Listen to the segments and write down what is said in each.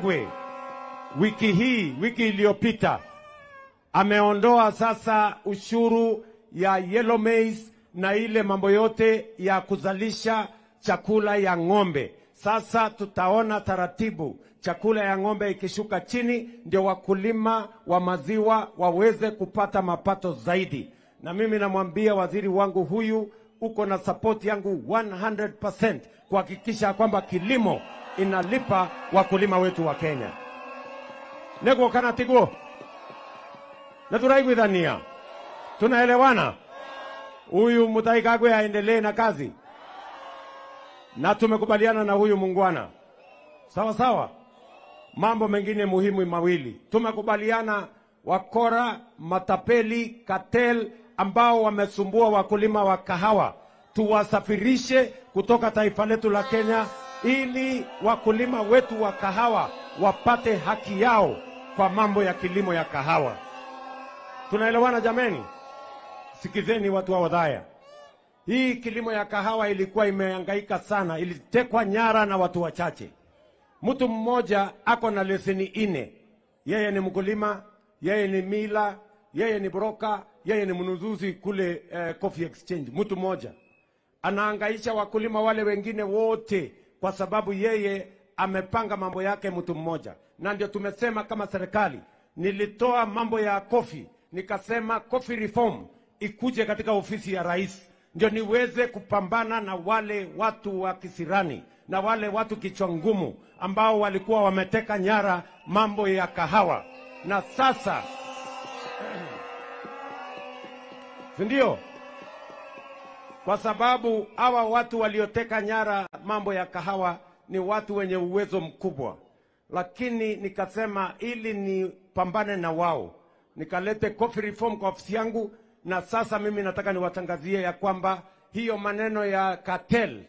Kagwe wiki hii, wiki iliyopita, ameondoa sasa ushuru ya yellow maize na ile mambo yote ya kuzalisha chakula ya ng'ombe. Sasa tutaona taratibu chakula ya ng'ombe ikishuka chini, ndio wakulima wa maziwa waweze kupata mapato zaidi. Na mimi namwambia waziri wangu huyu, uko na support yangu 100% kuhakikisha kwamba kilimo inalipa wakulima wetu wa Kenya. Neguo kana tiguo? Na turaiguithania? Tunaelewana? Huyu Mutahi Kagwe aendelee na kazi. Na tumekubaliana na huyu mungwana. Sawa sawa. Mambo mengine muhimu mawili. Tumekubaliana wakora, matapeli, cartel ambao wamesumbua wakulima wa kahawa, tuwasafirishe kutoka taifa letu la Kenya ili wakulima wetu wa kahawa wapate haki yao kwa mambo ya kilimo ya kahawa. Tunaelewana jameni? Sikizeni watu wa Othaya. Hii kilimo ya kahawa ilikuwa imehangaika sana, ilitekwa nyara na watu wachache. Mtu mmoja ako na leseni 4. Yeye ni mkulima, yeye ni mila, yeye ni broker, yeye ni mnunuzi kule Coffee Exchange. Mtu mmoja anahangaisha wakulima wale wengine wote kwa sababu yeye amepanga mambo yake mtu mmoja. Na ndio tumesema kama serikali, nilitoa mambo ya coffee, nikasema coffee reform ikuje katika ofisi ya rais, ndio niweze kupambana na wale watu wa kisirani na wale watu kichwa ngumu ambao walikuwa wameteka nyara mambo ya kahawa. Na sasa ndio kwa sababu hawa watu walioteka nyara mambo ya kahawa ni watu wenye uwezo mkubwa, lakini nikasema ili nipambane na wao nikalete coffee reform kwa ofisi yangu. Na sasa mimi nataka niwatangazie ya kwamba hiyo maneno ya cartel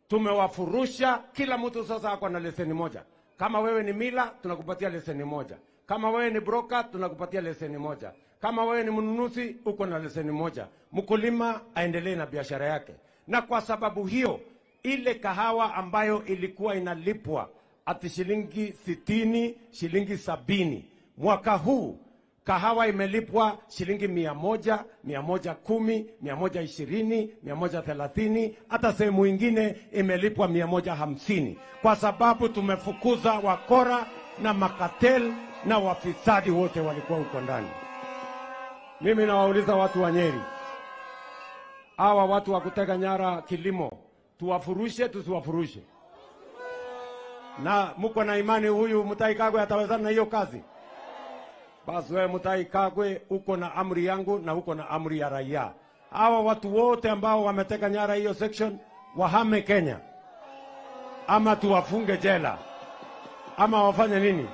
tumewafurusha. Kila mtu sasa ako na leseni moja. Kama wewe ni mila, tunakupatia leseni moja. Kama wewe ni broker, tunakupatia leseni moja. Kama wewe ni mnunuzi, uko na leseni moja. Mkulima aendelee na biashara yake. Na kwa sababu hiyo, ile kahawa ambayo ilikuwa inalipwa ati shilingi 60, shilingi 70, mwaka huu kahawa imelipwa shilingi 100, 110, 120, 130, hata sehemu ingine imelipwa 150, kwa sababu tumefukuza wakora na makatel na wafisadi wote walikuwa huko ndani. Mimi nawauliza watu wa Nyeri, hawa watu wa kuteka nyara kilimo, tuwafurushe tusiwafurushe? Na mko na imani huyu Mutahi Kagwe atawezana na hiyo kazi? Basi wewe Mutahi Kagwe uko na amri yangu na uko na amri ya raia. Hawa watu wote ambao wameteka nyara hiyo section wahame Kenya, ama tuwafunge jela, ama wafanye nini?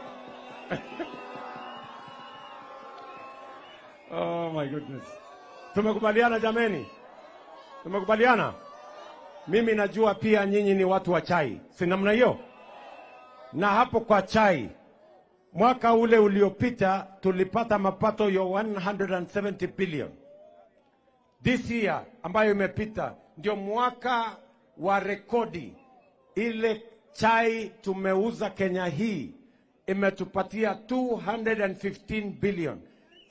Oh my goodness. Tumekubaliana jameni? Tumekubaliana? Mimi najua pia nyinyi ni watu wa chai, si namna hiyo? Na hapo kwa chai, mwaka ule uliopita tulipata mapato ya 170 billion. This year ambayo imepita ndio mwaka wa rekodi. Ile chai tumeuza Kenya hii imetupatia 215 billion,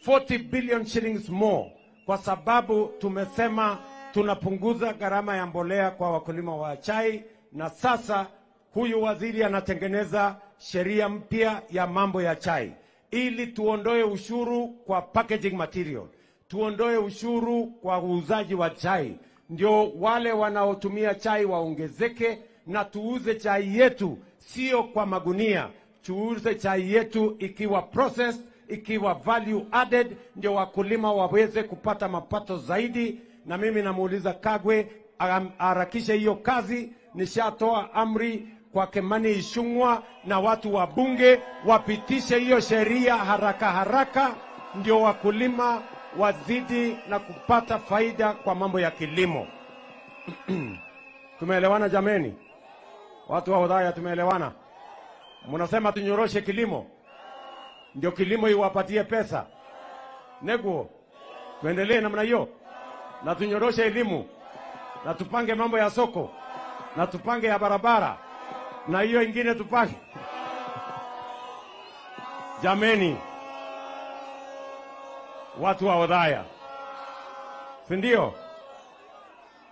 40 billion shillings more, kwa sababu tumesema tunapunguza gharama ya mbolea kwa wakulima wa chai. Na sasa huyu waziri anatengeneza sheria mpya ya mambo ya chai ili tuondoe ushuru kwa packaging material, tuondoe ushuru kwa uuzaji wa chai, ndio wale wanaotumia chai waongezeke, na tuuze chai yetu sio kwa magunia, tuuze chai yetu ikiwa processed, ikiwa value added, ndio wakulima waweze kupata mapato zaidi. Na mimi namuuliza Kagwe harakishe hiyo kazi. Nishatoa amri kwa Kimani Ichung'wah na watu wa bunge wapitishe hiyo sheria haraka haraka, ndio wakulima wazidi na kupata faida kwa mambo ya kilimo. Tumeelewana jameni? Watu wa Othaya tumeelewana? Mnasema tunyoroshe kilimo ndio kilimo iwapatie pesa. Neguo, tuendelee namna hiyo, na tunyoroshe elimu, na tupange mambo ya soko, na tupange ya barabara, na hiyo ingine tupange. Jameni, watu wa Othaya, si ndio?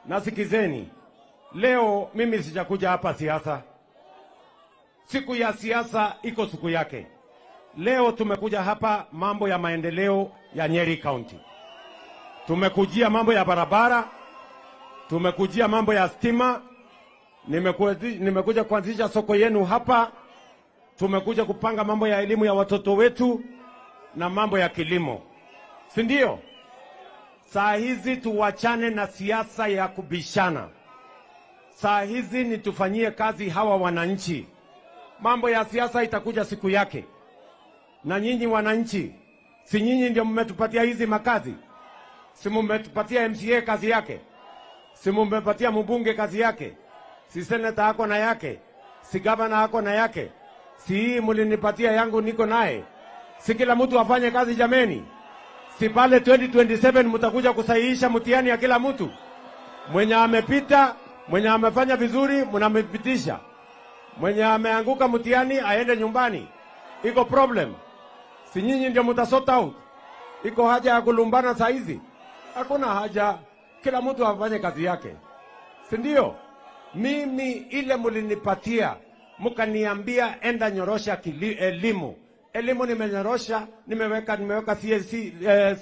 Nasikizeni, leo mimi sijakuja hapa siasa. Siku ya siasa iko siku yake. Leo tumekuja hapa mambo ya maendeleo ya Nyeri County. Tumekujia mambo ya barabara, tumekujia mambo ya stima, nimekuja kuanzisha soko yenu hapa, tumekuja kupanga mambo ya elimu ya watoto wetu na mambo ya kilimo. Si ndio? Saa hizi tuwachane na siasa ya kubishana. Saa hizi ni tufanyie kazi hawa wananchi. Mambo ya siasa itakuja siku yake. Na nyinyi wananchi, si nyinyi ndio mmetupatia hizi makazi? Si mmetupatia MCA kazi yake? Si mmepatia mbunge kazi yake? Si seneta ako na yake? Si gavana ako na yake? Si hii mlinipatia yangu niko naye? Si kila mtu afanye kazi jameni? Si pale 2027 mtakuja kusahihisha mtihani ya kila mtu? Mwenye amepita, mwenye amefanya vizuri mnampitisha. Mwenye ameanguka mtihani aende nyumbani. Iko problem. Si nyinyi ndio mtasort out. Iko haja ya kulumbana saa hizi? Hakuna haja. Kila mtu afanye kazi yake. Si ndio? Mimi ile mlinipatia, mkaniambia enda nyorosha elimu. Elimu nimenyorosha, nimeweka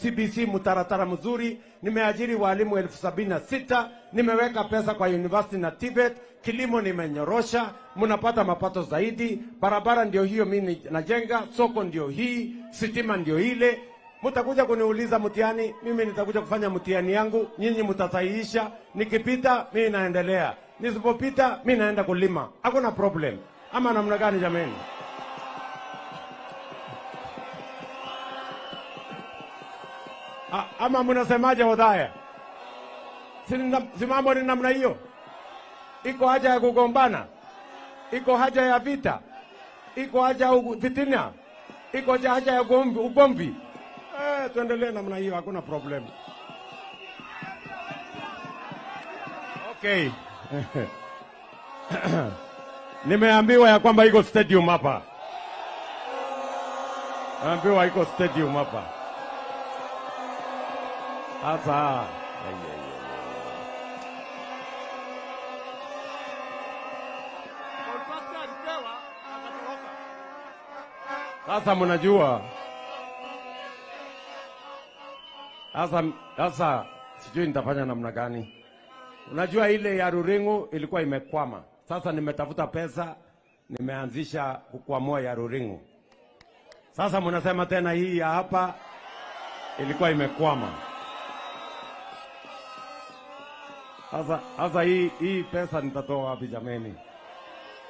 CBC mtaratara mzuri, nimeajiri walimu 76,000, nimeweka pesa kwa university na TVET, kilimo nimenyorosha, mnapata mapato zaidi, barabara ndio hiyo mimi najenga, soko ndio hii, sitima ndio ile. Mtakuja kuniuliza mtihani, mimi nitakuja kufanya mtihani yangu, nyinyi mtasahihisha, nikipita mimi naendelea, nisipopita mimi naenda kulima. Hakuna problem. Ama namna gani jameni? Ama mnasemaje Othaya? Si mambo ni namna hiyo? Iko haja ya kugombana? Iko haja ya vita? Iko haja ya fitina? Iko haja ya ugomvi? Tuendelee namna hiyo, hakuna problem. Okay. Nimeambiwa ya kwamba iko stadium hapa. Nimeambiwa iko stadium hapa. Sasa sasa mnajua sasa sijui nitafanya namna gani. Unajua ile ya Ruringu ilikuwa imekwama. Sasa nimetafuta pesa, nimeanzisha kukwamua ya Ruringu. Sasa mnasema tena hii ya hapa ilikuwa imekwama. Sasa hii pesa nitatoa wapi jameni?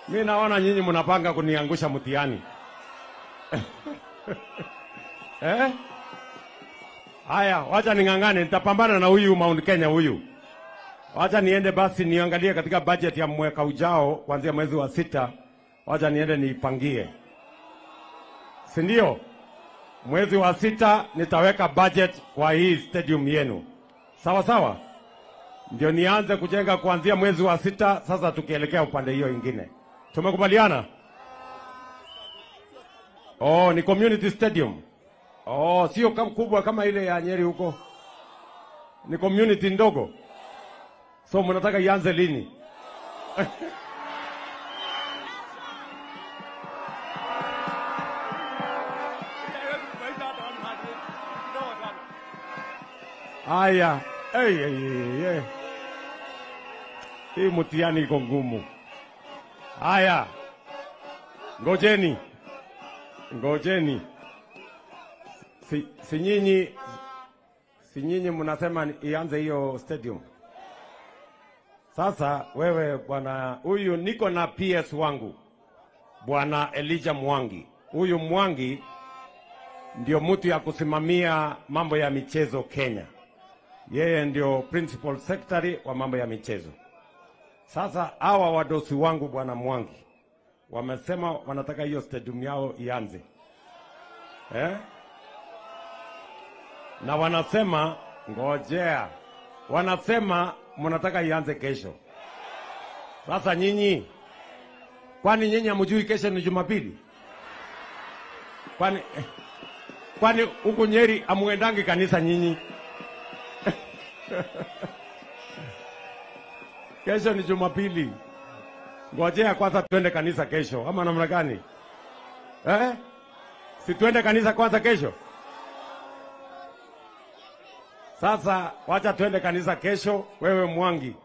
Mimi naona nyinyi mnapanga kuniangusha mtihani. Eh? Haya, wacha ning'ang'ane, nitapambana na huyu Mount Kenya huyu. Wacha niende basi niangalie katika budget ya mwaka ujao kuanzia mwezi wa 6, wacha niende niipangie. Si ndio? Mwezi wa 6 nitaweka budget kwa hii stadium yenu. Sawa sawa? Ndio nianze kujenga kuanzia mwezi wa 6, sasa tukielekea upande hiyo ingine. Tumekubaliana? Oh, ni community stadium. Oh, sio kubwa kama ile ya Nyeri huko. Ni community ndogo. So mnataka ianze lini? Aya, hey, hey, hey. Hii mtihani iko ngumu. Haya. Ngojeni. Ngojeni. Si nyinyi mnasema ianze hiyo stadium. Sasa wewe bwana, huyu niko na PS wangu Bwana Elijah Mwangi. Huyu Mwangi ndio mtu ya kusimamia mambo ya michezo Kenya. Yeye ndio principal secretary wa mambo ya michezo. Sasa hawa wadosi wangu Bwana Mwangi wamesema wanataka hiyo stadium yao ianze. Eh? Na wanasema ngojea. Wanasema mnataka ianze kesho. Sasa nyinyi, kwani nyinyi hamjui kesho ni Jumapili? Kwani huku Nyeri amuendangi kanisa nyinyi? Kesho ni Jumapili. Ngojea kwanza tuende kanisa kesho, ama namna gani? Eh? Si tuende kanisa kwanza kesho? Sasa wacha tuende kanisa kesho. Wewe Mwangi,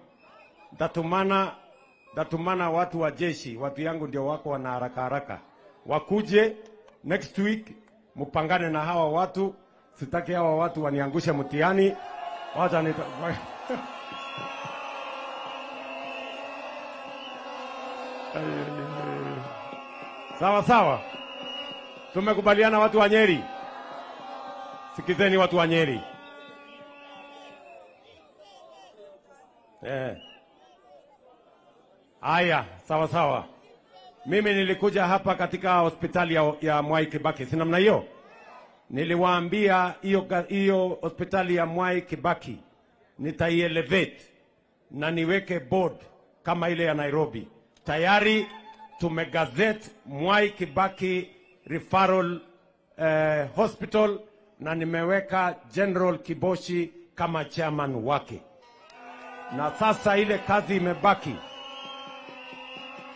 ntatumana watu wa jeshi, watu yangu ndio wako wana haraka haraka, wakuje next week, mupangane na hawa watu. Sitaki hawa watu waniangushe mtihani. Wacha nita Sawa sawa, tumekubaliana watu wa Nyeri. Sikizeni watu wa Nyeri. Aya, sawa sawa. Mimi nilikuja hapa katika hospitali ya Mwai Kibaki, si namna hiyo? Niliwaambia hiyo hospitali ya Mwai Kibaki nitaielevate na niweke board kama ile ya Nairobi. Tayari tumegazette Mwai Kibaki Referral Hospital na nimeweka General Kiboshi kama chairman wake. Na sasa ile kazi imebaki,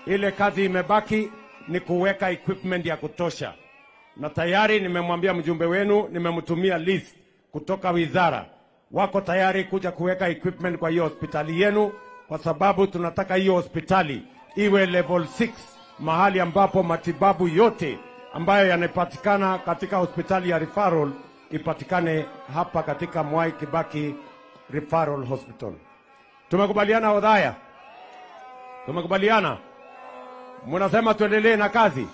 ile kazi imebaki ni kuweka equipment ya kutosha. Na tayari nimemwambia mjumbe wenu, nimemtumia list kutoka wizara. Wako tayari kuja kuweka equipment kwa hiyo hospitali yenu, kwa sababu tunataka hiyo hospitali iwe level 6, mahali ambapo matibabu yote ambayo yanapatikana katika hospitali ya referral ipatikane hapa katika Mwai Kibaki Referral Hospital. Tumekubaliana Othaya? Tumekubaliana? Mnasema tuendelee na kazi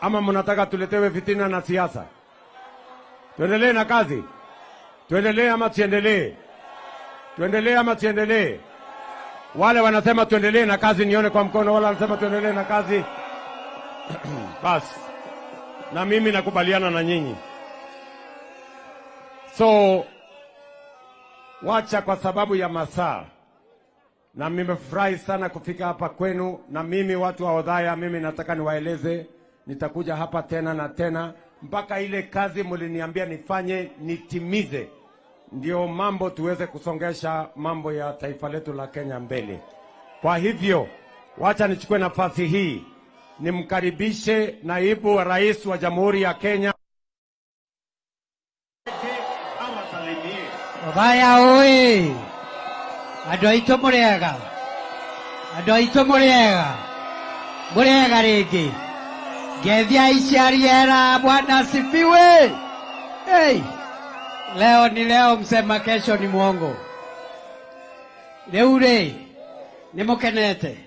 ama mnataka tuletewe fitina na siasa? Tuendelee na kazi? Tuendelee ama tuendelee? Tuendelee ama tuendelee? Wale wanasema tuendelee na kazi nione kwa mkono, wale wanasema tuendelee na kazi. Bas, na mimi nakubaliana na nyinyi. So wacha kwa sababu ya masaa, na nimefurahi sana kufika hapa kwenu. Na mimi watu wa Othaya, mimi nataka niwaeleze, nitakuja hapa tena na tena mpaka ile kazi mliniambia nifanye nitimize, ndio mambo tuweze kusongesha mambo ya taifa letu la Kenya mbele. Kwa hivyo wacha nichukue nafasi hii nimkaribishe naibu wa rais wa Jamhuri ya Kenya. Othaya oi, andũ aitũ mũrĩega, andũ aitũ mũrĩega, mũrĩega rĩngĩ. Ngethia iciariera, Bwana asifiwe. Hey, leo ni leo, msema kesho ni mwongo. Rĩu rĩ, nĩ mũkenete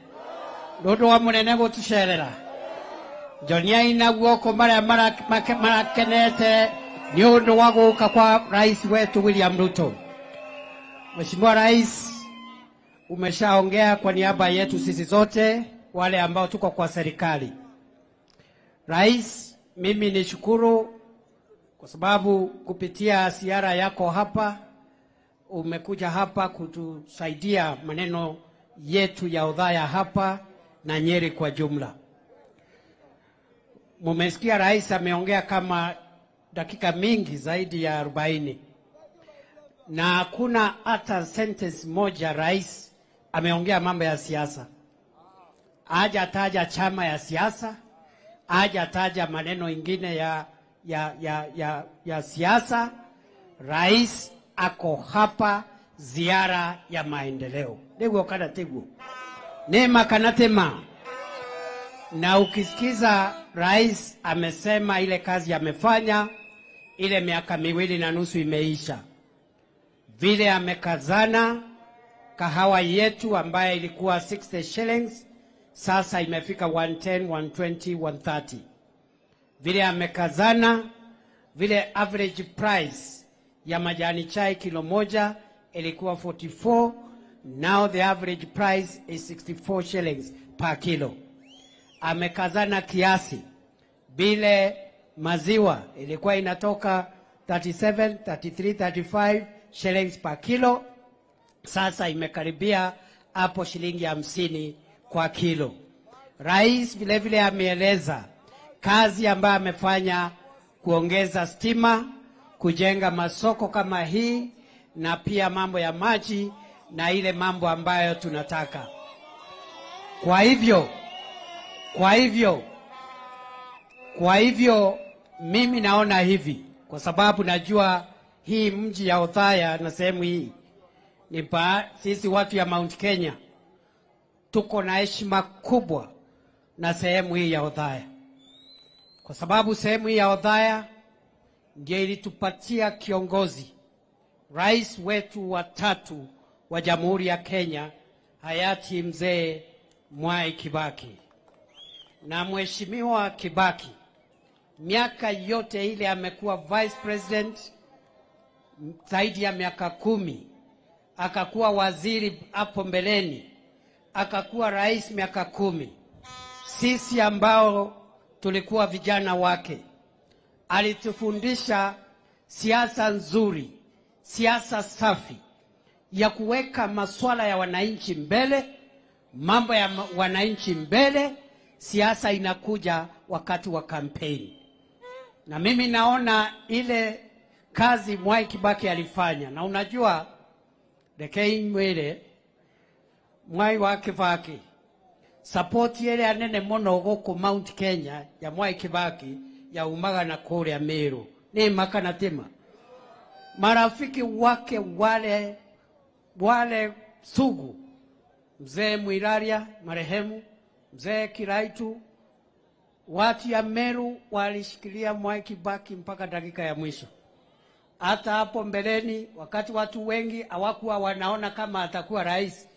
nĩ ũndũ wa mũnene gũtũcerera. Njoniai na guoko marĩa marakenete nĩ ũndũ wa gũka kwa rais wetu William Ruto. Mheshimiwa Rais, umeshaongea kwa niaba yetu sisi zote wale ambao tuko kwa serikali. Rais, mimi nishukuru kwa sababu kupitia ziara yako hapa umekuja hapa kutusaidia maneno yetu ya Othaya hapa na Nyeri kwa jumla. Mumesikia rais ameongea kama dakika mingi zaidi ya 40. Na hakuna hata sentence moja rais ameongea mambo ya siasa. Haja taja chama ya siasa, haja taja maneno ingine ya siasa. Rais ako hapa ziara ya maendeleo. Niguo kana tiguo. Nema kana tema. Na ukisikiza rais amesema ile kazi amefanya, ile miaka 2.5 imeisha. Vile amekazana, kahawa yetu ambaye ilikuwa 60 shillings, sasa imefika 110, 120, 130. Vile amekazana, vile average price ya majani chai kilo moja ilikuwa 44, now the average price is 64 shillings per kilo. Amekazana kiasi, vile maziwa ilikuwa inatoka 37, 33, 35 shillings per kilo, sasa imekaribia hapo shilingi 50 kwa kilo. Rais vile vile ameeleza kazi ambayo amefanya kuongeza stima, kujenga masoko kama hii, na pia mambo ya maji na ile mambo ambayo tunataka. Kwa hivyo mimi naona hivi, kwa sababu najua hii mji ya Othaya na sehemu hii ni sisi watu ya Mount Kenya tuko na heshima kubwa na sehemu hii ya Othaya, kwa sababu sehemu hii ya Othaya ndiyo ilitupatia kiongozi, rais wetu wa tatu wa Jamhuri ya Kenya, hayati Mzee Mwai Kibaki. Na Mheshimiwa Kibaki miaka yote ile amekuwa vice president zaidi ya miaka 10, akakuwa waziri hapo mbeleni, akakuwa rais miaka 10. Sisi ambao tulikuwa vijana wake, alitufundisha siasa nzuri, siasa safi ya kuweka masuala ya wananchi mbele, mambo ya wananchi mbele. Siasa inakuja wakati wa kampeni. Na mimi naona ile kazi Mwai Kibaki alifanya, na unajua rekei mwire Mwai wa Kibaki support ile anene muno guku Mount Kenya ya Mwai Kibaki ya umaga na kuria Meru ni makana tema. Marafiki wake wale sugu, Mzee Mwiraria marehemu, Mzee Kiraitu, watu ya Meru walishikilia Mwai Kibaki mpaka dakika ya mwisho. Hata hapo mbeleni wakati watu wengi hawakuwa wanaona kama atakuwa rais,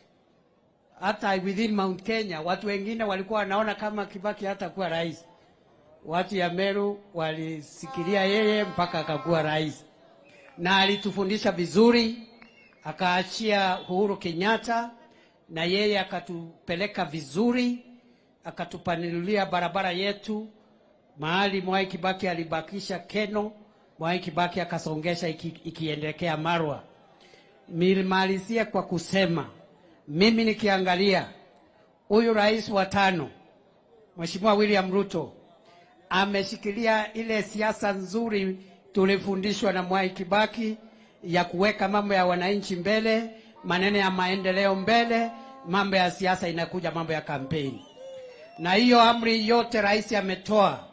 hata within Mount Kenya watu wengine walikuwa wanaona kama Kibaki hatakuwa rais, watu ya Meru walisikilia yeye mpaka akakuwa rais. Na alitufundisha vizuri, akaachia Uhuru Kenyatta na yeye akatupeleka vizuri, akatupanulia barabara yetu. Mahali Mwai Kibaki alibakisha Keno, Mwai Kibaki akasongesha ikiendelea Marwa. Nilimalizia kwa kusema, mimi nikiangalia huyu rais wa 5 Mheshimiwa William Ruto ameshikilia ile siasa nzuri tulifundishwa na Mwai Kibaki ya kuweka mambo ya wananchi mbele, maneno ya maendeleo mbele, mambo ya siasa inakuja mambo ya kampeni. Na hiyo amri yote rais ametoa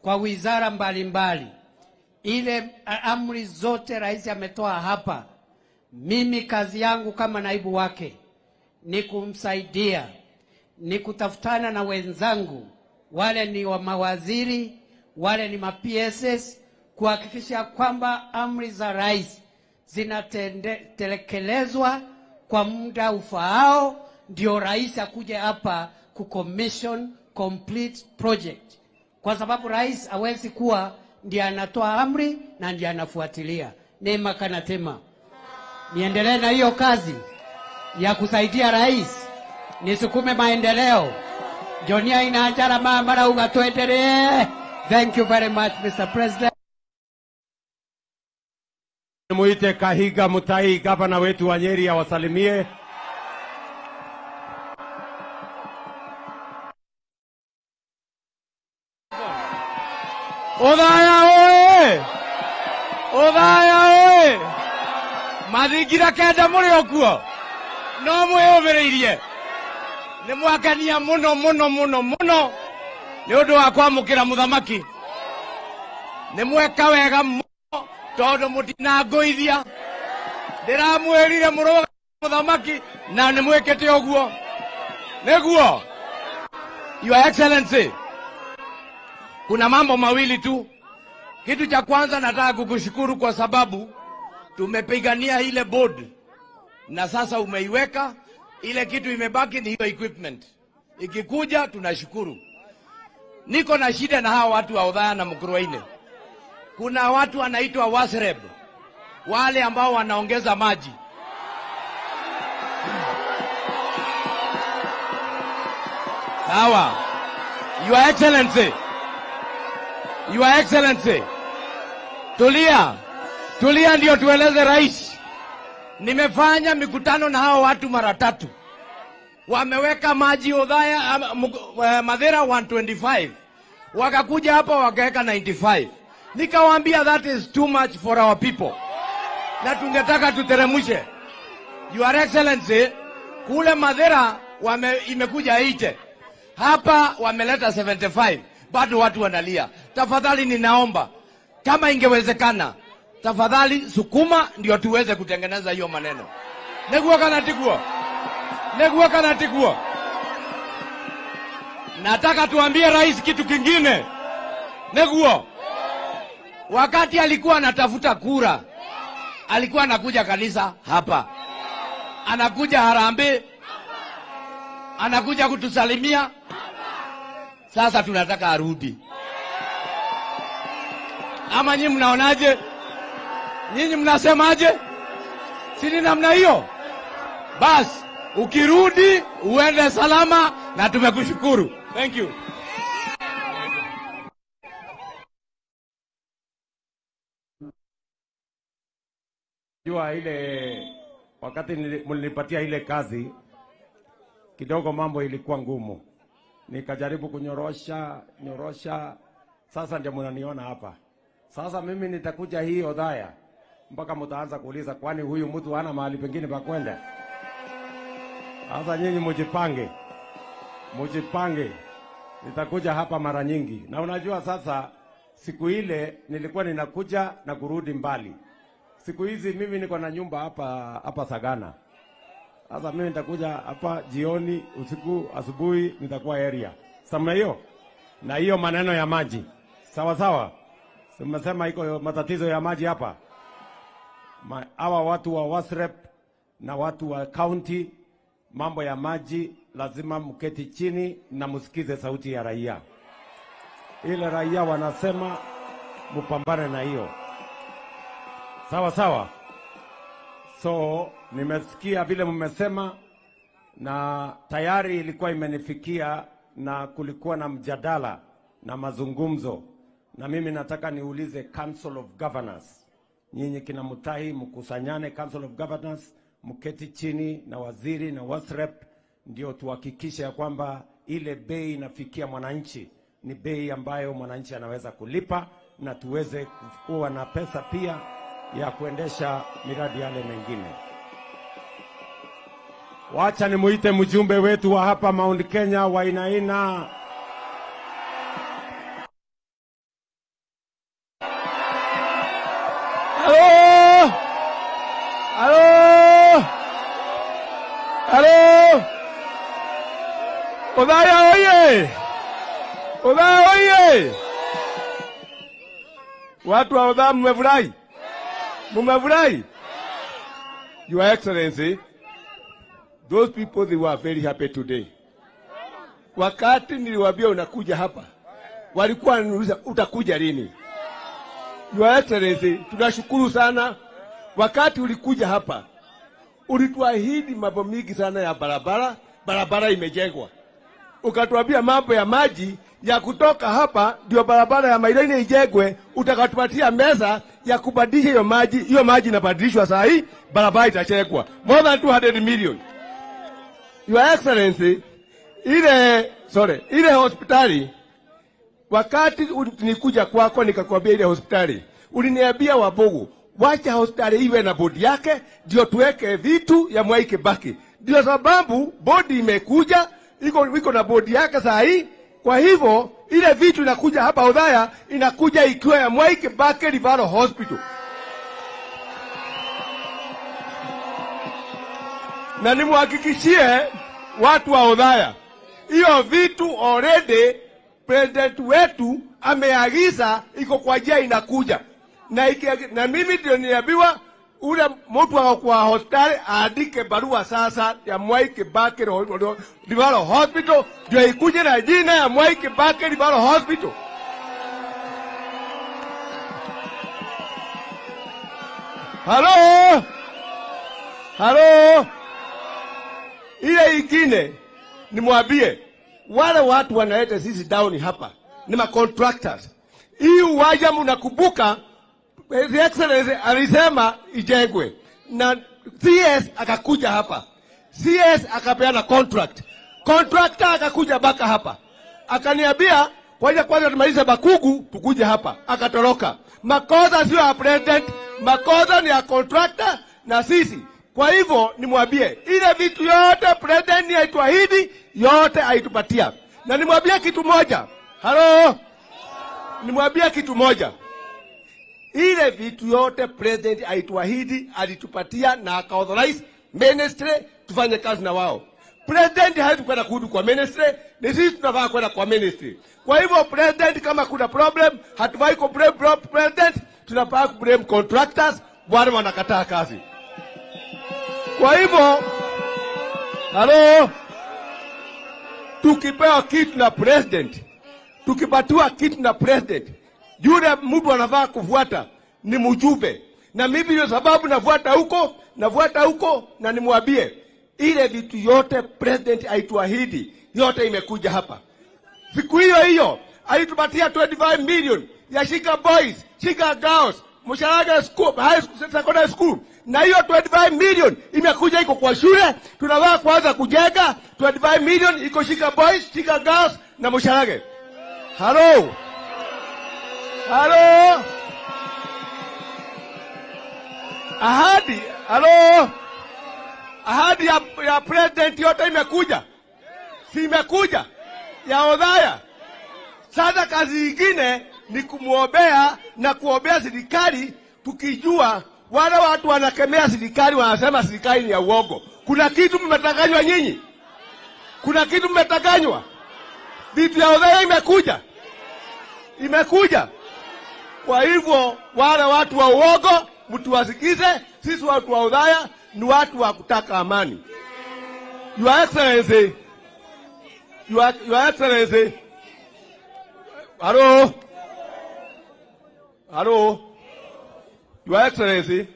kwa wizara mbalimbali, ile amri zote rais ametoa hapa, mimi kazi yangu kama naibu wake ni kumsaidia, ni kutafutana na wenzangu, wale ni wa mawaziri, wale ni ma PSS, kuhakikisha kwamba amri za rais zinatekelezwa kwa muda ufaao, ndio rais akuje hapa ku-commission complete project. Kwa sababu rais hawezi kuwa ndiye anatoa amri na ndiye anafuatilia. Neema kana tema. Niendelee na hiyo kazi ya kusaidia rais, nisukume maendeleo. Jonia inajara mara ugatuendelee. Thank you very much, Mr. President. Muite Kahiga Mutai, gavana wetu wa Nyeri, awasalimie. Othaya oe! Othaya oe! Mathingira kenda muri okuo no mwiyumiriirie ni mwakenia muno muno muno muno ni undu wa kwamukira muthamaki. Ni mweka wega muno tondu mutinanguithia. Ndiramwirire muruga muthamaki na ni mwikite uguo. Niguo, Your Excellency, kuna mambo mawili tu. Kitu cha kwanza nataka kukushukuru kwa sababu tumepigania ile board na sasa umeiweka. Ile kitu imebaki ni hiyo equipment. Ikikuja tunashukuru. Niko na shida na hawa watu wa Othaya na Mukurweini. Kuna watu wanaitwa Wasreb, wale ambao wanaongeza maji. Sawa. Your Excellency, Your Excellency, tulia. Tulia ndio tueleze rais. Nimefanya mikutano na hao watu mara tatu. Wameweka maji Othaya, Mathira 125. Wakakuja hapa wakaweka 95. Nikawaambia that is too much for our people. Na tungetaka tuteremushe. Your Excellency, kule Madera imekuja 80. Hapa wameleta 75. Bado watu wanalia. Tafadhali ninaomba, kama ingewezekana, tafadhali sukuma ndio tuweze kutengeneza hiyo maneno. Neguo kana tiguo. Neguo kana tiguo. Nataka tuambie rais kitu kingine. Neguo. Wakati alikuwa anatafuta kura, alikuwa anakuja kanisa hapa. Anakuja harambee. Anakuja kutusalimia. Sasa tunataka arudi. Ama nyinyi mnaonaje? Nyinyi mnasemaje? Si ni namna hiyo? Bas, ukirudi uende salama na tumekushukuru. Thank you. Jua ile wakati mlinipatia ile kazi kidogo mambo ilikuwa ngumu. Nikajaribu kunyorosha, nyorosha. Sasa ndio mnaniona hapa. Sasa mimi nitakuja hii Othaya mpaka mtaanza kuuliza kwani huyu mtu hana mahali pengine pa kwenda. Sasa nyinyi mjipange. Mjipange. Nitakuja hapa mara nyingi. Na unajua sasa siku ile nilikuwa ninakuja na kurudi mbali. Siku hizi mimi niko na nyumba hapa Sagana. Sasa mimi nitakuja hapa jioni, usiku, asubuhi nitakuwa area. Samna hiyo? Na hiyo maneno ya maji. Sawa sawa. Tumesema iko matatizo ya maji hapa. Hawa watu wa WASREB na watu wa county, mambo ya maji lazima mketi chini na msikize sauti ya raia. Ile raia wanasema mpambane na hiyo. Sawa sawa. So nimesikia vile mmesema na tayari ilikuwa imenifikia na kulikuwa na mjadala na mazungumzo. Na mimi nataka niulize Council of Governors. Nyinyi kina Mutahi mkusanyane Council of Governors, mketi chini na waziri na WASREB ndio tuhakikishe ya kwamba ile bei inafikia mwananchi ni bei ambayo mwananchi anaweza kulipa na tuweze kuwa na pesa pia ya kuendesha miradi yale mengine. Wacha nimuite mjumbe wetu wa hapa Mount Kenya Wainaina. Halo! Halo! Halo! Othaya oye! Othaya oye! Watu wa Othaya mmefurahi? Mmefurahi? Your Excellency, those people, they were very happy today. Wakati niliwaambia unakuja hapa, walikuwa wananiuliza utakuja lini? Your Excellency, tunashukuru sana. Wakati ulikuja hapa, ulituahidi mambo mingi sana ya barabara, barabara imejengwa. Ukatuambia mambo ya maji ya kutoka hapa ndio barabara ya Mairaini ijengwe, utakatupatia meza ya kubadilisha hiyo maji, hiyo maji inabadilishwa saa hii, barabara itachengwa. More than 200 million. Your Excellency, ile hospitali, wakati nilikuja kwako nikakwambia ile hospitali, uliniambia Wabogo, wacha hospitali iwe na bodi yake ndio tuweke vitu ya Mwai Kibaki. Ndio sababu bodi imekuja, iko na bodi yake saa hii. Kwa hivyo ile vitu inakuja hapa Othaya inakuja ikiwa ya Mwai Kibaki Referral Hospital. Na nimuhakikishie watu wa Othaya, hiyo vitu already president wetu ameagiza iko kwa njia inakuja. Na mimi ndio niliambiwa ule mtu wa kwa hospitali aandike barua sasa ya Mwai Kibaki Referral Hospital ndio ikuje na jina ya Mwai Kibaki Referral Hospital. Halo! Halo! Ile ingine nimwambie wale watu wanaleta sisi down hapa ni ma contractors. Hii uwanja mnakumbuka His Excellency alisema ijengwe na CS akakuja hapa. CS akapeana contract. Contractor akakuja baka hapa. Akaniambia Kwanza kwanza tumalize Makugu tukuje hapa. Akatoroka. Makosa sio ya president, makosa ni ya contractor na sisi. Kwa hivyo nimwambie ile vitu yote president alituahidi yote aitupatia. Na nimwambie kitu moja. Halo. Nimwambie kitu moja. Ile vitu yote president alituahidi alitupatia na akaauthorize ministry tufanye kazi na wao. President hawezi kwenda kuhudu kwa ministry, ni sisi tunafaa kwenda kwa ministry. Kwa hivyo president, kama kuna problem, hatufai ku blame president, tunafaa ku blame contractors wale wanakataa kazi. Kwa hivyo halo, tukipewa kitu na president, tukipatiwa kitu na president, yule mtu anafaa kufuata ni mjumbe. Na mimi ndio sababu nafuata huko, nafuata huko, na nimwambie ile vitu yote president aituahidi yote imekuja hapa. Siku hiyo hiyo alitupatia 25 million ya Shika Boys, Shika Girls, Msharaga School, High School, Secondary School. Na hiyo 25 million imekuja iko kwa shule, tunaweza kuanza kujenga. 25 million iko Shika Boys, Shika Girls na Msharage. Hello. Hello. Ahadi, hello. Ahadi ya president yote imekuja. Si imekuja ya Othaya. Sasa kazi nyingine ni kumuombea na kuombea serikali, tukijua wale watu wanakemea serikali wanasema serikali ni ya uongo. Kuna kitu mmetanganywa nyinyi. Kuna kitu mmetanganywa. Vitu ya Othaya imekuja. Imekuja. Kwa hivyo wale watu wa uongo mtuwasikize, sisi watu wa Othaya ni watu wa kutaka amani. Your Excellency, Your Excellency. Hello. Hello. Your Excellency,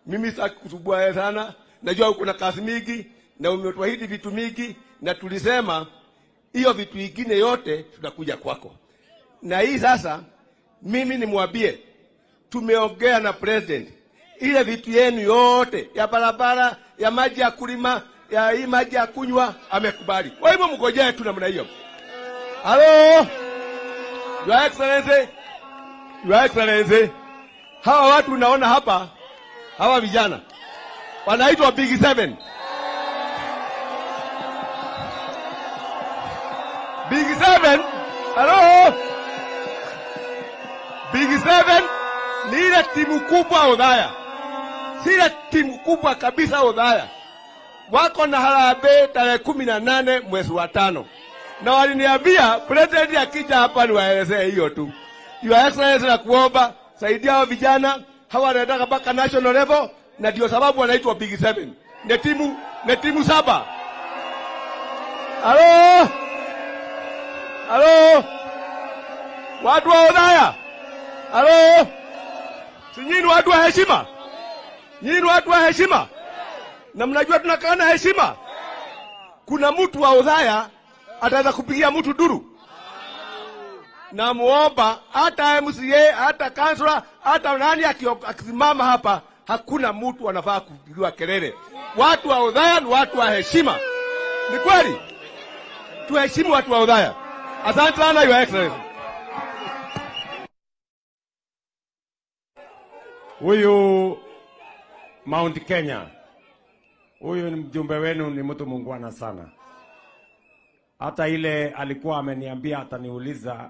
mimi sitaki kusumbua sana. Najua uko na kazi mingi na umetuahidi vitu mingi, na tulisema hiyo vitu vingine yote tutakuja kwako. Na hii sasa mimi nimwambie, tumeongea na president, ile vitu yenu yote ya barabara, ya maji ya kulima, ya hii maji ya kunywa amekubali. Kwa hivyo mngojee tu namna hiyo. Hello. Your Excellency, Your Excellency, hawa watu unaona hapa, hawa vijana wanaitwa Big Seven. Big Seven, hello. Big Seven ni ile timu kubwa Othaya. Sile timu kubwa kabisa Othaya. Wako na harambee tarehe 18 mwezi wa 5. Na waliniambia president akija hapa niwaelezee hiyo tu. Your Excellency, na kuomba saidia hao vijana, hawa wanataka mpaka national level, na ndio sababu wanaitwa Big Seven. Ni timu 7. Halo. Halo. Watu wa Othaya. Halo. Si nyinyi watu wa heshima? Nyinyi watu wa heshima? Na mnajua tunakaa na heshima. Kuna mtu wa Othaya ataweza kupigia mtu duru? Na muomba hata MCA, hata councilor, hata nani akisimama hapa, hakuna mtu anafaa kupigiwa kelele. Watu wa Othaya ni watu wa heshima. Ni kweli? Tuheshimu watu wa Othaya. Asante sana Your Excellency. Huyu Mount Kenya, huyu ni mjumbe wenu, ni mtu muungwana sana. Hata ile alikuwa ameniambia ataniuliza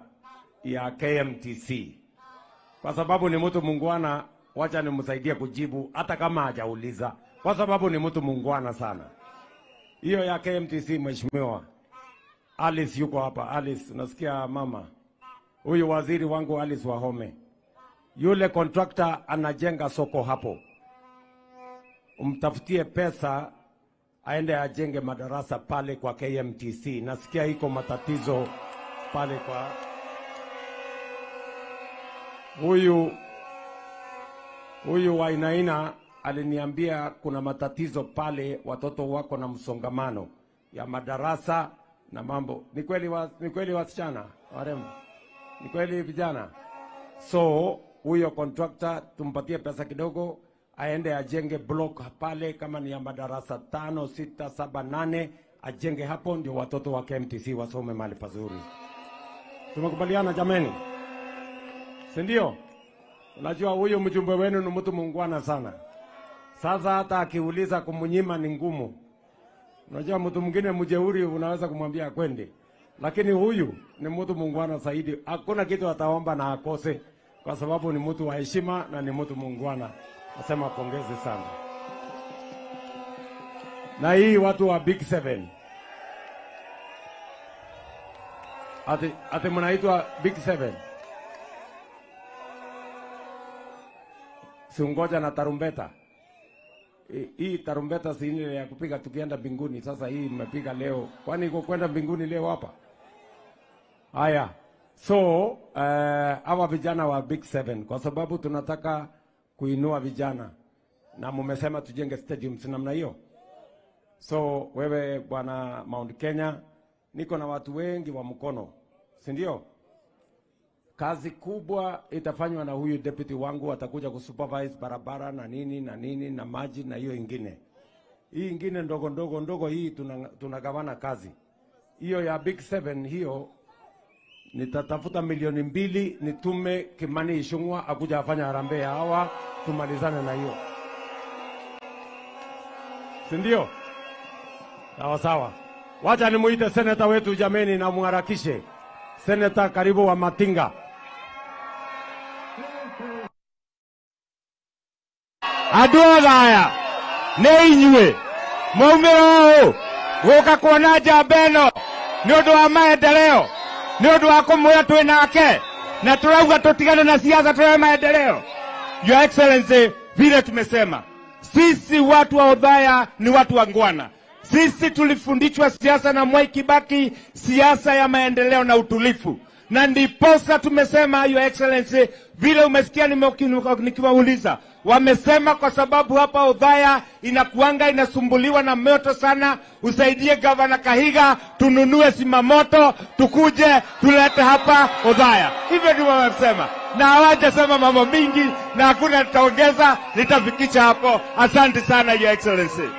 ya KMTC. Kwa sababu ni mtu muungwana, wacha nimsaidie kujibu hata kama hajauliza. Kwa sababu ni mtu muungwana sana. Hiyo ya KMTC, mheshimiwa Alice yuko hapa. Alice, nasikia mama. Huyu waziri wangu Alice Wahome. Yule contractor anajenga soko hapo. Umtafutie pesa aende ajenge madarasa pale kwa KMTC. Nasikia iko matatizo pale kwa huyu Wainaina aliniambia kuna matatizo pale, watoto wako na msongamano ya madarasa na mambo. Ni kweli ni kweli wasichana warembo? Ni kweli vijana? So huyo contractor tumpatie pesa kidogo aende ajenge block pale, kama ni ya madarasa 5, 6, 7, 8 ajenge hapo, ndio watoto wa KMTC wasome mahali pazuri. Tumekubaliana jameni, si ndio? Unajua huyu mjumbe wenu ni mtu muungwana sana. Sasa hata akiuliza kumnyima ni ngumu. Unajua mtu mwingine mjeuri unaweza kumwambia akwende, lakini huyu ni mtu muungwana zaidi. Hakuna kitu ataomba na akose, kwa sababu ni mtu wa heshima na ni mtu muungwana. Nasema pongezi sana. Na hii watu wa Big Seven, ati mnaitwa Big Seven, siungoja na tarumbeta. Hii tarumbeta si ile ya kupiga tukienda mbinguni. Sasa hii mmepiga leo, kwani iko kwenda mbinguni leo hapa? Haya, so hawa vijana wa Big Seven, kwa sababu tunataka kuinua vijana na mmesema tujenge stadium, si namna hiyo? So wewe bwana Mount Kenya, niko na watu wengi wa mkono, si ndio? Kazi kubwa itafanywa na huyu deputy wangu, atakuja kusupervise barabara na nini na nini na maji na hiyo ingine. Hii ingine ndogo ndogo ndogo hii tunagawana kazi. Hiyo ya Big Seven hiyo nitatafuta 2 milioni nitume Kimani Ichung'wah akuja afanya harambee ya hawa, tumalizane na hiyo. Si ndio? Sawa sawa. Wacha nimuite seneta wetu jameni na muharakishe. Seneta karibu wa Matinga. Andũ othe aya nĩ inyuĩ mwaumĩra ũũ gũka kuona njamba ĩno nĩ ũndũ wa maendeleo, nĩ ũndũ wa kũmwĩra twĩ nake na tũrauga tũtigane na siasa, tũrehe maendeleo. Your Excellency, vile tumesema sisi watu wa Othaya ni watu wa ngwana. Sisi tulifundishwa siasa na Mwai Kibaki, siasa ya maendeleo na utulivu, na ndiposa tumesema, Your Excellency, vile umesikia nikiwauliza, wamesema kwa sababu hapa Othaya inakuanga inasumbuliwa na moto sana, usaidie Gavana Kahiga tununue zimamoto tukuje tulete hapa Othaya. Hivyo ndivyo wamesema, na hawajasema mambo mingi, na hakuna nitaongeza, nitafikisha hapo. Asante sana, Your Excellency.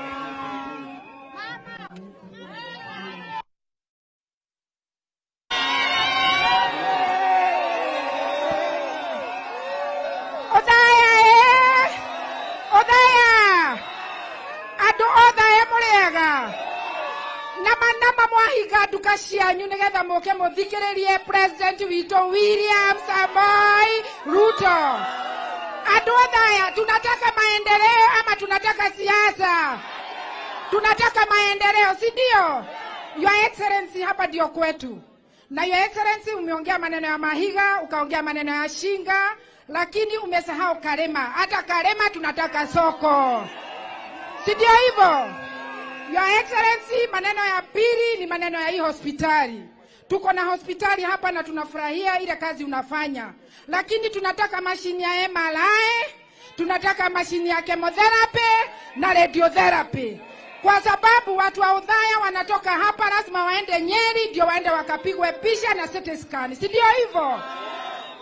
Othaya ĩ, Othaya, andũ Othaya mũrĩega nama nama, mwahinga nduka cianyu nĩgetha mũke mũthikĩrĩrie president witũ William Samoei Ruto. Andũ Othaya, tunataka maendeleo ama tunataka siasa? Tunataka maendeleo, si ndio? Your Excellency, hapa ndio kwetu. Na Your Excellency, umeongea maneno ya Mahiga, ukaongea maneno ya Shinga, lakini umesahau Karema. Hata Karema tunataka soko, si ndio hivyo? Your Excellency, maneno ya pili ni maneno ya hii hospitali. Tuko na hospitali hapa na tunafurahia ile kazi unafanya, lakini tunataka mashini ya MRI, tunataka mashini ya chemotherapy na radiotherapy, kwa sababu watu wa Othaya wanatoka hapa lazima waende Nyeri ndio waende wakapigwe picha na CT scan, si ndio hivyo?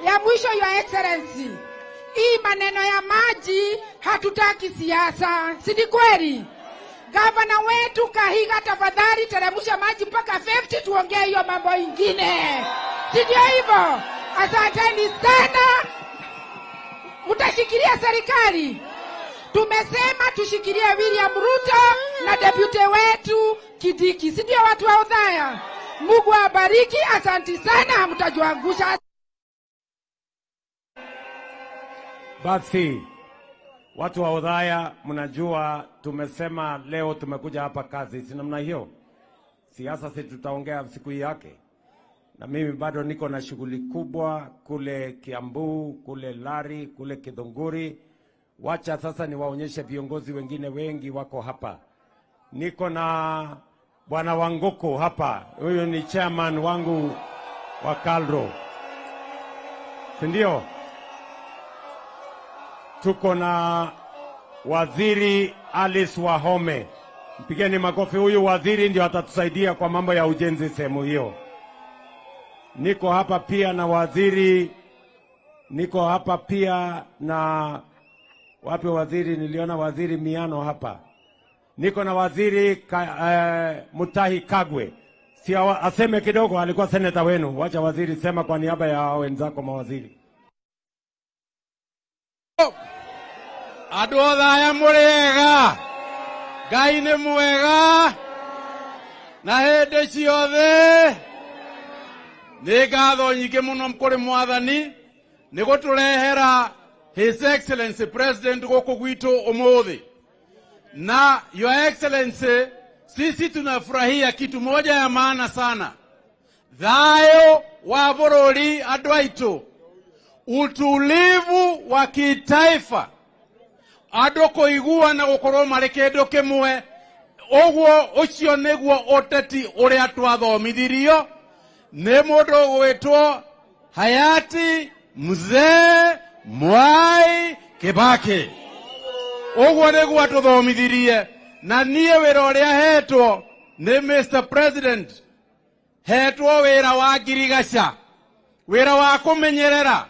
Ya mwisho, Your Excellency, hii maneno ya maji hatutaki siasa, si ni kweli? Gavana wetu Kahiga, tafadhali teremsha maji mpaka 50, tuongee hiyo mambo ingine, si ndio hivyo? Asanteni sana, mtashikilia serikali. Tumesema tushikilie William Ruto na deputy wetu Kindiki, si ndio watu wa Othaya? Mungu awabariki, asanti sana, hamtajuangusha. Basi watu wa Othaya, mnajua tumesema leo tumekuja hapa kazi, si namna hiyo? Siasa si tutaongea siku yake, na mimi bado niko na shughuli kubwa kule Kiambu, kule Lari, kule Githunguri. Wacha sasa niwaonyeshe viongozi wengine wengi wako hapa. Niko na Bwana Wanguku hapa, huyu ni chairman wangu wa KALRO, si ndio? Tuko na Waziri Alice Wahome, mpigeni makofi. Huyu waziri ndio atatusaidia kwa mambo ya ujenzi sehemu hiyo. Niko hapa pia na waziri, niko hapa pia na wapi waziri? Niliona waziri Miano hapa. Niko na waziri Mutahi Kagwe. Si aseme kidogo, alikuwa seneta wenu. Wacha waziri sema kwa niaba ya wenzako mawaziri. Andũ othe aya mũrĩega, Ngai nĩ mwega na hĩndĩ ciothe. Nĩ ngatho nyingĩ mũno kũrĩ Mwathani nĩ gũtũrehera His Excellency President gũkũ gwitũ ũmũthĩ. Na Your Excellency, sisi tunafurahia kitu moja ya maana sana, thayũ wa bũrũri andũ aitũ, utulivu wa kitaifa, andũ kũigua na gũkorwo marĩ kĩndũ kĩmwe. Ũguo ũcio nĩguo ũteti ũrĩa twathomithirio nĩ mũndũ ũgwĩtwo hayati Mzee Mwai Kibaki. Ũguo nĩguo atũthomithirie. Na niĩ wĩra ũrĩa hetwo nĩ Mr. President, hetwo wĩra wa ngirigaca, wĩra wa kũmenyerera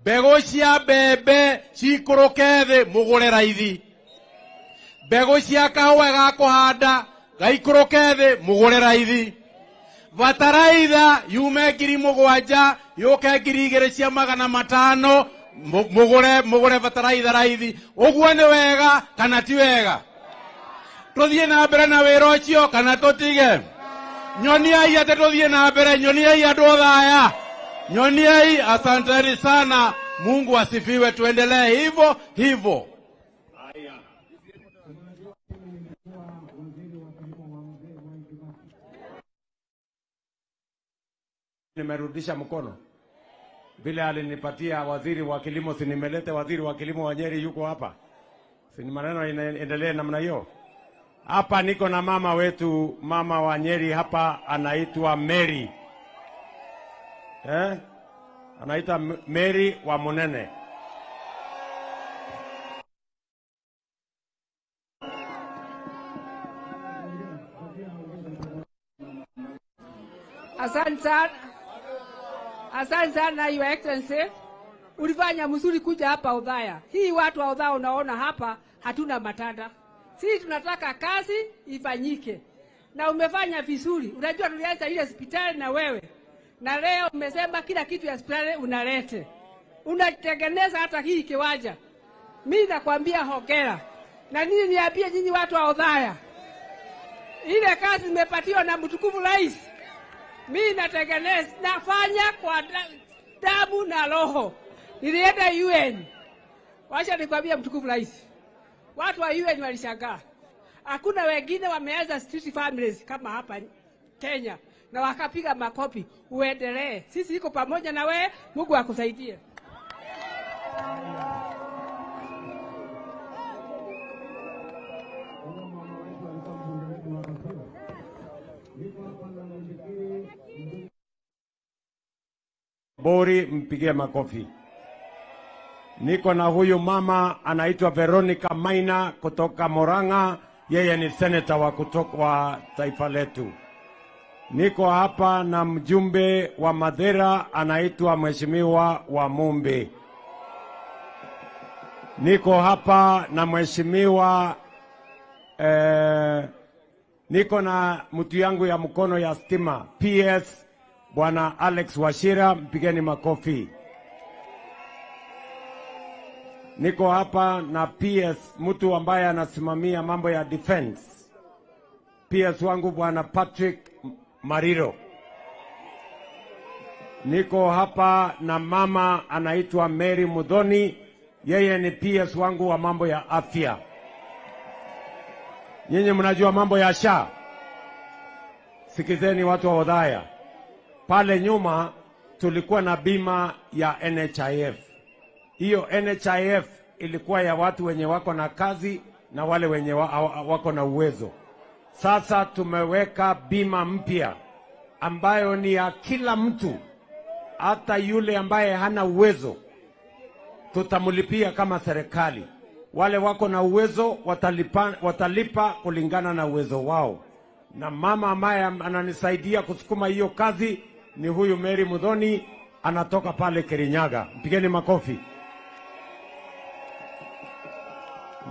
mbegũ cia mbembe cikũrũke thĩ mũgũre raithi, mbegũ cia kahũa ga kũhanda gaikũrũke thĩ mũgũre raithi, bataraitha yume 7,000 yũke 2,500 mũgũre bataraitha raithi. Ũguo nĩ wega kana ti wega? Tũthiĩ na mbere na wĩra ũcio kana tũtige? Nyoniai atĩ tũthiĩ na mbere, nyoniai andũ othe aya, nyoniai. Asanteni sana, Mungu asifiwe, tuendelee hivyo hivyo. Nimerudisha mkono vile alinipatia waziri wa kilimo, si nimelete waziri wa kilimo wa Nyeri yuko hapa, si maneno inaendelee namna hiyo. Hapa niko na mama wetu, mama wa Nyeri hapa, anaitwa Mary. Anaitwa Mary wa Munene. Asante sana. Asante sana Your Excellency. Ulifanya mzuri kuja hapa Othaya. Hii watu wa Othaya unaona hapa hatuna matanda. Sisi tunataka kazi ifanyike. Na umefanya vizuri. Unajua tulianza ile hospitali na wewe. Na leo umesema kila kitu ya hospitali unalete. Unatengeneza hata hii kiwanja. Mimi nakwambia hongera. Na nini niambie nyinyi watu wa Othaya? Ile kazi nimepatiwa na mtukufu rais. Mimi natengeneza, nafanya kwa damu na roho. Nilienda UN. Wacha nikwambie mtukufu rais. Watu wa UN walishangaa. Hakuna wengine wameanza street families kama hapa Kenya. Na wakapiga makopi. Uendelee. Sisi iko pamoja na wewe, Mungu akusaidie. Bori, mpigie makofi. Niko na huyu mama anaitwa Veronica Maina kutoka Murang'a, yeye ni senator wa kutoka wa taifa letu. Niko hapa na mjumbe wa Madera anaitwa Mheshimiwa wa Mumbi. Niko hapa na mheshimiwa niko na mtu yangu ya mkono ya stima PS Bwana Alex Wachira, mpigeni makofi. Niko hapa na PS, mtu ambaye anasimamia mambo ya defense, PS wangu Bwana Patrick Mariro. Niko hapa na mama anaitwa Mary Muthoni, yeye ni PS wangu wa mambo ya afya. Nyinyi mnajua mambo ya SHA. Sikizeni watu wa Othaya. Pale nyuma tulikuwa na bima ya NHIF. Hiyo NHIF ilikuwa ya watu wenye wako na kazi na wale wenye wako na uwezo. Sasa tumeweka bima mpya ambayo ni ya kila mtu, hata yule ambaye hana uwezo tutamlipia kama serikali. Wale wako na uwezo watalipa kulingana na uwezo wao. Na mama ambaye ananisaidia kusukuma hiyo kazi ni huyu Mary Muthoni, anatoka pale Kirinyaga. Mpigeni makofi.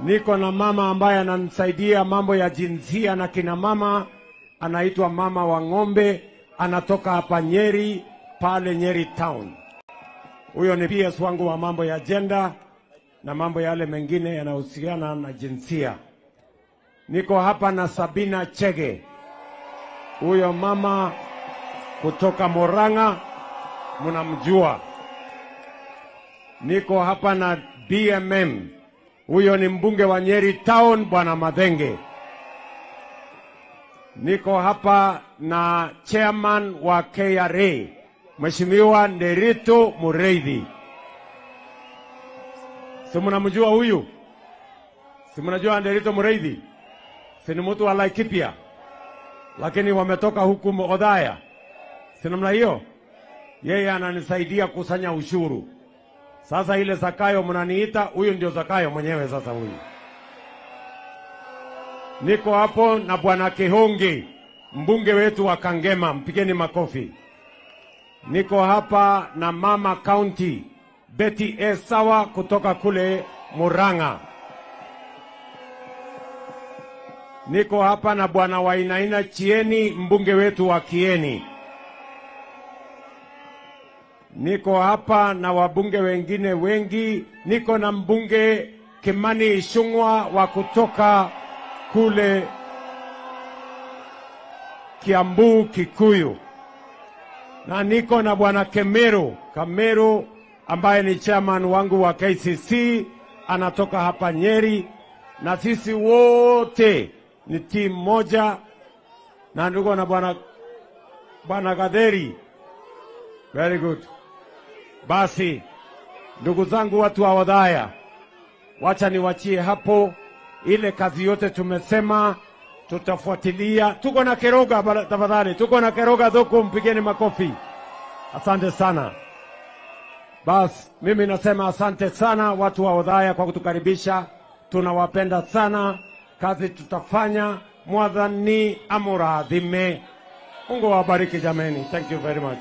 Niko na mama ambaye ananisaidia mambo ya jinsia na kina mama, anaitwa Mama wa Ng'ombe, anatoka hapa Nyeri, pale Nyeri Town. Huyo ni PS wangu wa mambo ya gender na mambo yale mengine yanahusiana na jinsia. Niko hapa na Sabina Chege, huyo mama kutoka Murang'a, mnamjua. Niko hapa na BMM, huyo ni mbunge wa Nyeri Town, Bwana Mathenge. Niko hapa na chairman wa KRA, Mheshimiwa Nderitu Mureithi. Si mnamjua huyu? Si mnajua Nderitu Mureithi? Si ni mtu wa Laikipia, lakini wametoka huku Othaya. Si namna hiyo? Yeye ananisaidia kusanya ushuru. Sasa ile Zakayo mnaniita, huyu ndio Zakayo mwenyewe sasa huyu. Niko hapo na Bwana Kihongi, mbunge wetu wa Kangema, mpigeni makofi. Niko hapa na Mama County Betty Esawa kutoka kule Murang'a. Niko hapa na Bwana Wainaina Chieni, mbunge wetu wa Kieni. Niko hapa na wabunge wengine wengi. Niko na mbunge Kimani Ichung'wa wa kutoka kule Kiambu Kikuyu. Na niko na Bwana Kameru ambaye ni chairman wangu wa KCC, anatoka hapa Nyeri. Na sisi wote ni timu moja. Na ndugu na Bwana Gatheri. Very good. Basi ndugu zangu watu wa Othaya, wacha niwachie hapo. Ile kazi yote tumesema tutafuatilia. Tuko na Keroga, tafadhali. Tuko na Keroga Thuku, mpigeni makofi. Asante sana. Bas, mimi nasema asante sana watu wa Othaya kwa kutukaribisha. Tunawapenda sana. Kazi tutafanya. Mwathani amurathime. Mungu awabariki jameni. Thank you very much.